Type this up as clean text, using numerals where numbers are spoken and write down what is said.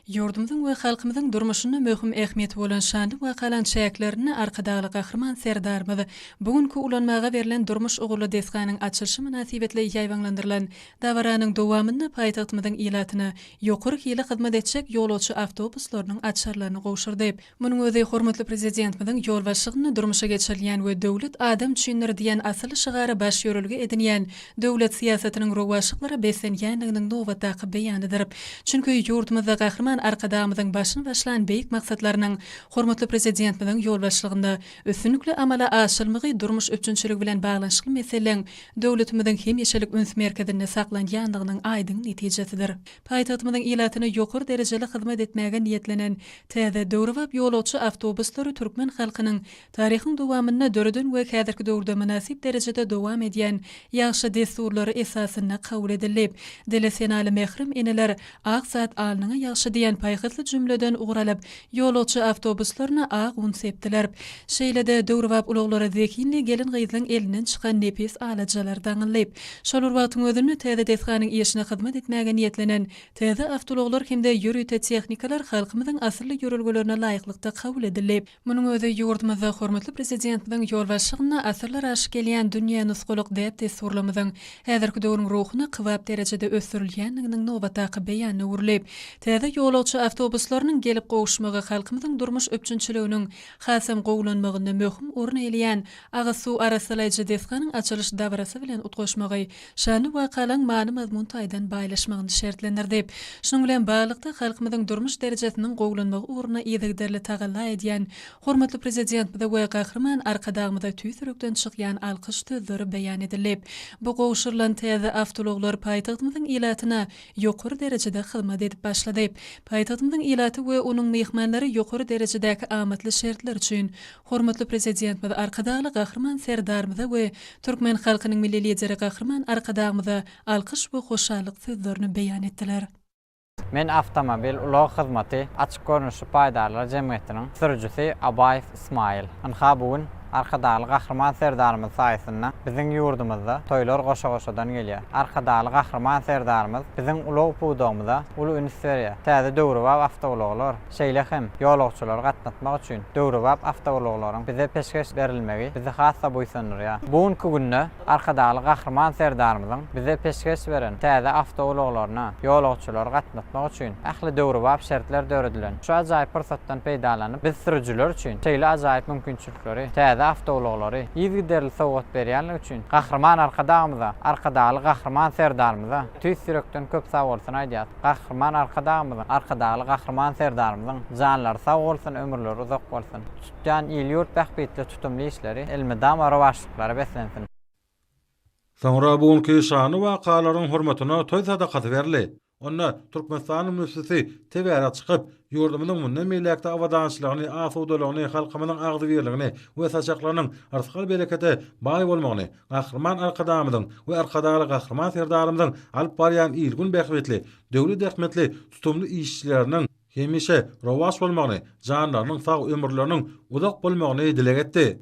Ýurdumyzyň we halkymyzyň durmuşynda möhüm ähmiýeti bolan şanly wakalaryň çäklerinde Arkadagly Gahryman Serdarymyz bu günki ulanmaga berlen durmuş ugurly desganyň açylyşy mynasybetli ýaýbaňlandyrylan dabaranyň dowamynda paýtagtymyzyň ilatyna ýokary hili hyzmat etjek ýolagçy awtobuslarynyň açarlaryny gowşurdy. Munuň özi hormatly Prezidentimiziň ýolbaşçylygynda durmuşa geçirilýän we Döwlet adam üçindir! diýen asylly şygary baş ýörelge edinýän döwlet syýasatynyň rowaçlyklara beslenýändiginiň nobatdaky beýanydyr. Çünki ýurdumyzda Gahryman Arkadagymyzyň başyny başlan beýik maksatlarynyň hormatly Prezidentimiziň ýolbaşçylygynda üstünlikli amala aşyrylmagy durmuş üpjünçiligi bilen baglanyşykly meseleleň döwletimiziň hemişelik üns merkezinde saklanýandygynyň aýdyň netijesidir. Paýtagtymyzyň ilatyna ýokary derejeli hyzmat etmäge niýetlenen täze, döwrebap ýolagçy awtobuslary türkmen halkynyň taryhyň dowamynda döreden we häzirki döwürde mynasyp derejede dowam edýän ýagşy dessurlary esasynda kabul edildi. Dili senaly mährem eneler Ak zat alnyňa ýagşy diýen paýhasly jümleden ugur alyp, ýolagçy awtobuslaryna ak un sepdiler. Şeýle-de, döwrebap ulaglara zehinli gelin-gyzlaň elinden çykan nepis alajalar daňyldy. Şol bir wagtyň özünde täze desganyň işine hyzmat etmäge niýetlenen täze awtoulaglar hem-de ýörite tehnikalar halkymyzyň asylly ýörelgelerine laýyklykda kabul edildi. Munuň özi ýurdumyzda hormatly Prezidentimiziň ýolbaşçylygynda asyrlar aşyp gelýän dünýä nusgalyk däp-dessurlarymyzyň häzirki döwrüň ruhuna kybap derejede ösdürilýändiginiň nobatdaky beýanyna öwrülip, täze ýolagçy awtobuslarynyň gelip gowuşmagy halkymyzyň durmuş üpjünçiliginiň hasam gowulanmagynda möhüm orun eýeleýän agyz suw arassalaýjy desganyň açylyş dabarasy bilen utgaşmagy şanly wakalaryň many-mazmun taýdan baýlaşmagyny şertlendirdi. Şunuň bilen baglylykda, halkymyzyň durmuş derejesiniň gowulanmagy ugrunda yzygiderli tagalla edýän hormatly Prezidentimize we Gahryman Arkadagymyza tüýs ýürekden çykýan alkyş sözleri beýan edildi. Bu gowşurylan täze awtoulaglar paýtagtymyzyň ilatyna ýokary derejede hyzmat edip başlady. Paýtagtymyzyň ilaty we onuň myhmanlary ýokary derejedäki amatly şertler üçin Hormatly Prezidentimiz Arkadagly Gahryman Serdarymyza we türkmen halkynyň Milli Lideri Gahryman Arkadagymyza alkyş we hoşallyk sözlerini beýan etdiler. Men awtomobil ulag hyzmaty açyk görnüşli paýdarlar jemgyýetiniň sürüjisi Abaýew Ismail. Ynha bu gün Arkadagly Gahryman Serdarymyz saýasynda biziň ýurdumyzda toýlar goşa-goşadan gelýär. Arkadagly Gahryman Serdarymyz biziň ulag pudagymyza uly üns berýär. Täze döwrebap awtoulaglar, Şeýle hem, ýolagçylary gatnatmak üçin döwrebap awtoulaglaryň bize peşgeş berilmegi bizi has-da buýsandyrýar. Bu günki günde Arkadagly Gahryman Serdarymyzyň bize peşgeş beren täze awtoulaglaryna ýolagçylary gatnatmak üçin ähli döwrebap şertler döredilen. Şu ajaýyp pursatdan peýdalanyp, biz sürüjiler üçin şeýle ajaýyp mümkinçilikleri, täze awtoulaglary yzygiderli sowgat berýänligi üçin Gahryman Arkadagymyza, Arkadagly Gahryman Serdarymyza tüýs ýürekden köp sagbolsun aýdýarys. Gahryman Arkadagymyzyň, Arkadagly Gahryman Serdarymyzyň janlary sag bolsun, ömürleri uzak bolsun! Tutýan il-ýurt bähbitli tutumly işleri elmydama rowaçlyklara beslensin! Soňra bu günki şanly wakalaryň hormatyna toý sadakasy berildi. Onda Türkmenistanyň müftüsi tebärek çykyp, ýurdumyzyň mundan beýläk-de abadançylygyny, asudalygyny, halkymyzyň agzybirligini we saçaklarynyň rysgal-berekete baý bolmagyny, Gahryman Arkadagymyzyň we Arkadagly Gahryman Serdarymyzyň alyp barýan il-gün bähbitli, döwlet ähmiýetli tutumly işleriniň hemişe rowaç bolmagyny, janlarynyň sag, ömürleriniň uzak bolmagyny dileg etdi.